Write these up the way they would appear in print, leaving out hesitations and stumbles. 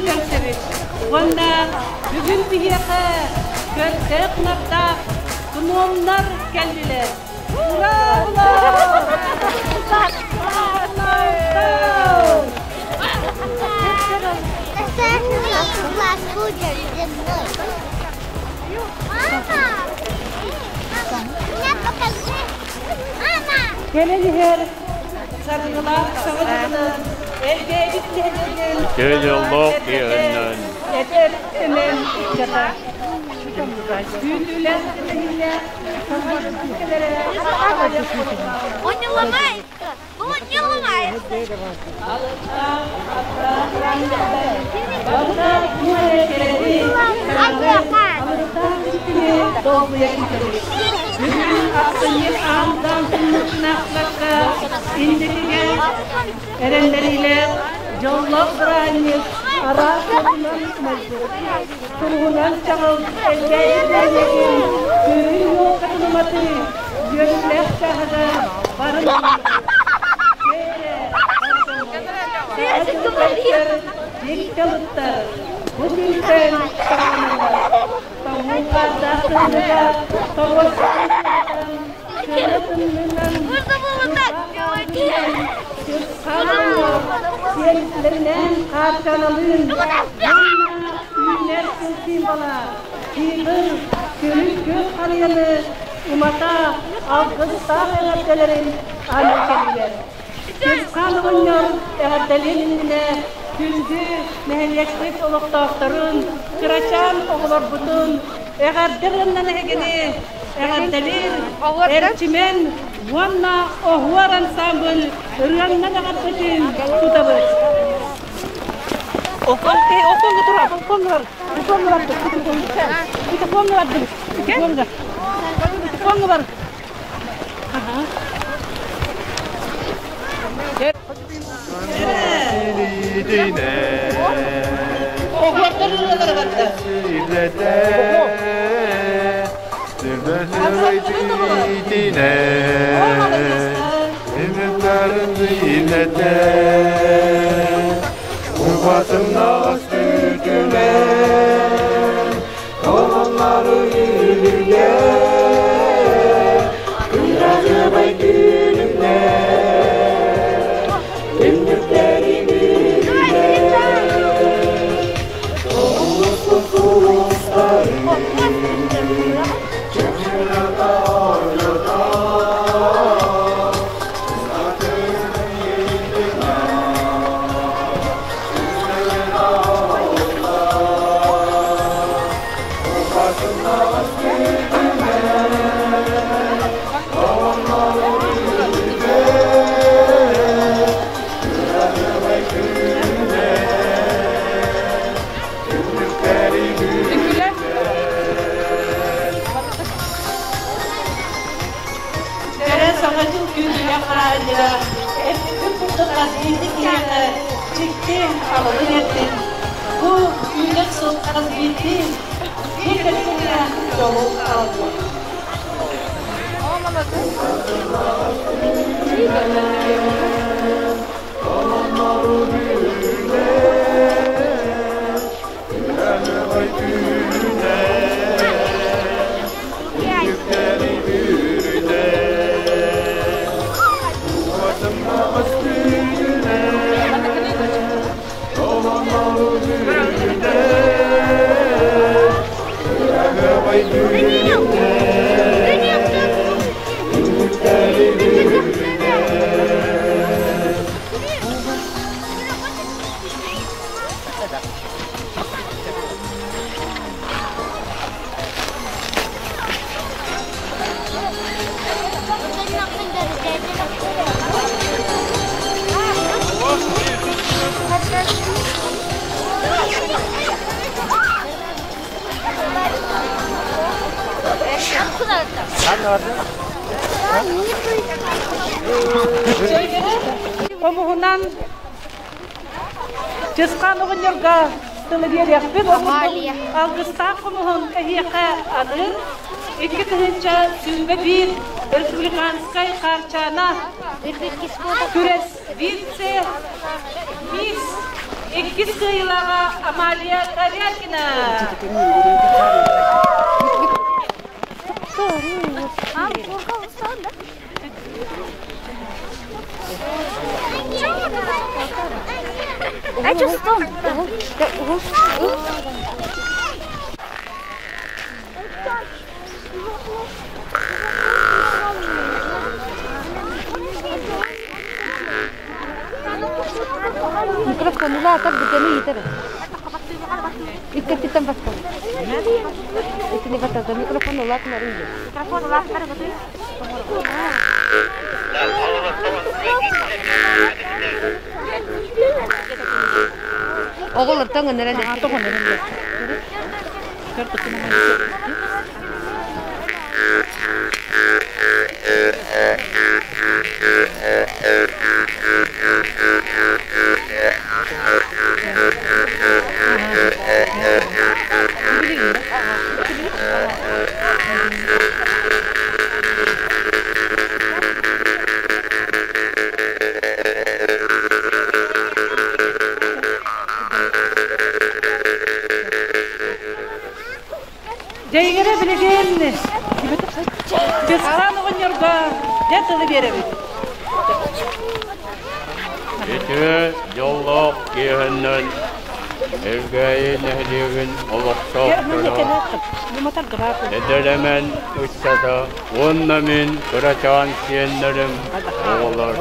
көрсөбүт. Уонна бүгүн биһиэхэ көрдөөх-нардаах гномнар кэллилэр. Ура! Кэлэн иһэр саргылаах саҥа дьылынан элгээбит нэһилиэгин Үтүө дьоллоох киһиннэн эдэр эмэн ыччата күүтүүлээх кэтэһиилээх саҥа дьыл кэлэрэ Он не ломается! Он не ломается! Инникигэ эрэннэриилээх дьоллоох бырааһынньык араас туһунан туһунан чаҕыл элгээйи нэһилиэгин күрүн уокка тулуматыы үөрүүлээх чааһыгар барын Дьикти бу күнтэн саҕаланаллар. Тоҥуу хаардаах тымныыга тоҕуосканан кыра тымныынан сиэннэринээн хаарчаналыын уонна үүнэр сыл символа тыыбыр күрүн күөх харыйаны умата алгыстаах эҕэрдэлэрин аныыр кэллилэр. Чысхаан оҕонньор эҕэрдэлиэн иннинэ күндү нэһилиэкпит олохтоохторун, кырачаан оҕолорбутун эҕэрдэ ылыннан эһигини эҕэрдэлиир Эрчимэн уонна Оһуор ансаамбыл ырыаннан эҕэрдэтин тутабыт. Убатымнаҕас түүтүнэн Толоннору үүнүллэр Кыраһыабай түүнүнэн Түннүктэри бүрүллэр Тоҕус сулустары Чыҥырата оонньото Кэрэ Саҥа дьыл күнүгэр хараанньыга эппитин курдук хас биирдии киһиэхэ дьикти алыбын эттин. Бу үүнэр сыл хас биирдии биир кэлиҥҥэ дьолу аҕалла. Хомуһунан Чысхаан оҕонньорго тылы биэриэхпит. Ол курдук алгыстаах хомуһун эһиэхэ аныыр 2021 республиканскай Хаарчаана күрэс вице мисс. Иккис кыайыылааҕа Амалия Корякина. А что стол? Микрофон улаатар бүтэн ыйытар. Иккититтэн баста. Итини батата микрофон улаатынар ыйы. Микрофон улаатынар бутуй. Оҕолор тоҥон эрэллэр. Тоҥон эрэллэр. Дьэйгэрэ билигин Чысхаан оҕонньорго дьэ тылы биэрэбит. Үтүө дьоллоох киэһэннэн Элгээйи нэһилиэгин олохтоохторо эдэр-эмэн ыччата уонна мин кырачаан сиэннэрим оҕолор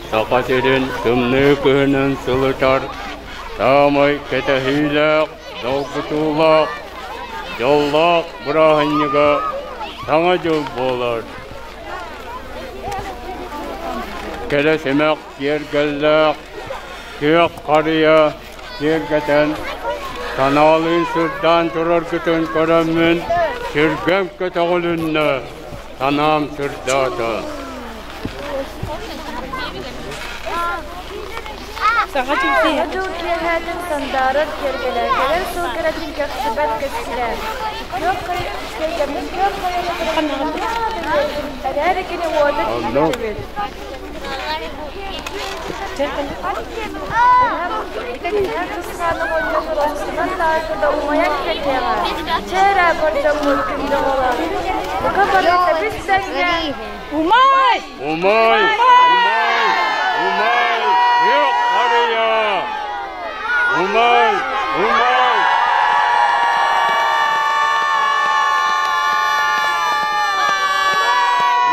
Саха сирин тымныы кыһынын сылытар саамай кэтэһиилээх, долгутуулаах, дьоллоох бырааһынньыга Саҥа дьыл буолар. Кэрэ симэх киэргэллээх, күөх харыйа киэргэтэн, санаалыын сырдаан тураргытын көрөммүн сүргэм көтөҕүлүннэ, санаам сырдаата. Саҥа дьыл Дьыл киэһээтин сандаарар киэргэлэ, кэлэр сыл кэрэтин көхсүбэт кэскилэ. Күөх кэргэммит күөх хайаны эрээри кини уота Онно тиийбит. Кысхааны мунньан охсунан таайда умайан кэлиэҕэ. Чэ эрэ бордьоммут күндү оҕолор. Бука бары тэбис-тэҥҥэ Умай! Умай! Умай! Умай! Күөх харыйа! Умай! Умай!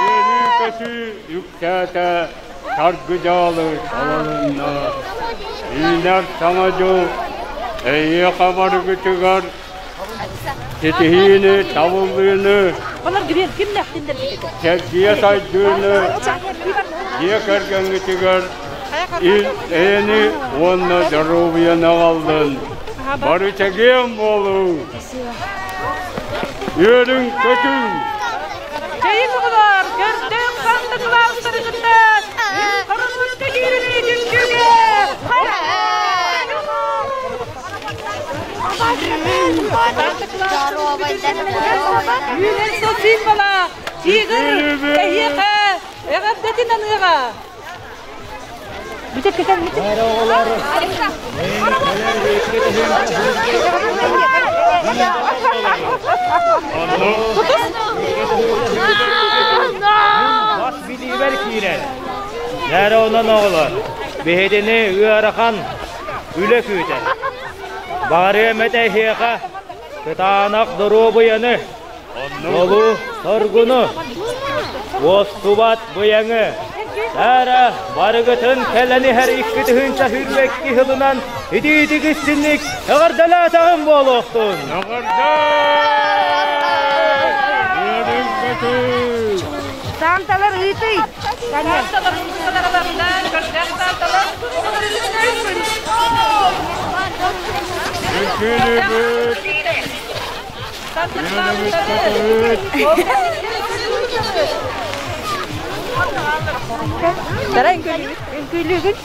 Үөрүү-көтүү үктээтэ, саргы-дьаалы салалынна. Үүнэр саҥа дьыл эйиэхэ барыгытыгар ситиһиини, табыллыыны, сэргийэ сайдыыны, дьиэ кэргэҥҥитигэр ил эйэни уонна доруобуйаны аҕаллын. Бары чэгиэн буолуҥ! Үөрүҥ-көтүҥ! Чэйин оҕолор, көрдөөх Санта Клаустары кытта Хорунмутка киирии түмсүүгэ Үүнэр сыл символа Тигр эһиэхэ эҕэрдэтин аныаҕа. Бүтэ кетер бүтэ. Бас билиибэр киирэр. Нэрэ онон оҕолор, биһидини ыарахан үлэ күүтэр. Баарыам этэ эһиэхэ кытаанах доруобуйаны, олу соргуну, уостубат быйаҥы. Сара барыгытын кэлэн иһэр 2022 сылынан итиитик истинник эҕэрдэлээтэҕим буолуохтун! Эҕэрдэ! Үөрүҥ-көтүҥ! Санталар ыытый. Санталар музыкалараларынан көрдөөх санталар Үкүлүбүт! Үөрүбүт-көтүбүт! Дарай үҥкүүлүүгүн.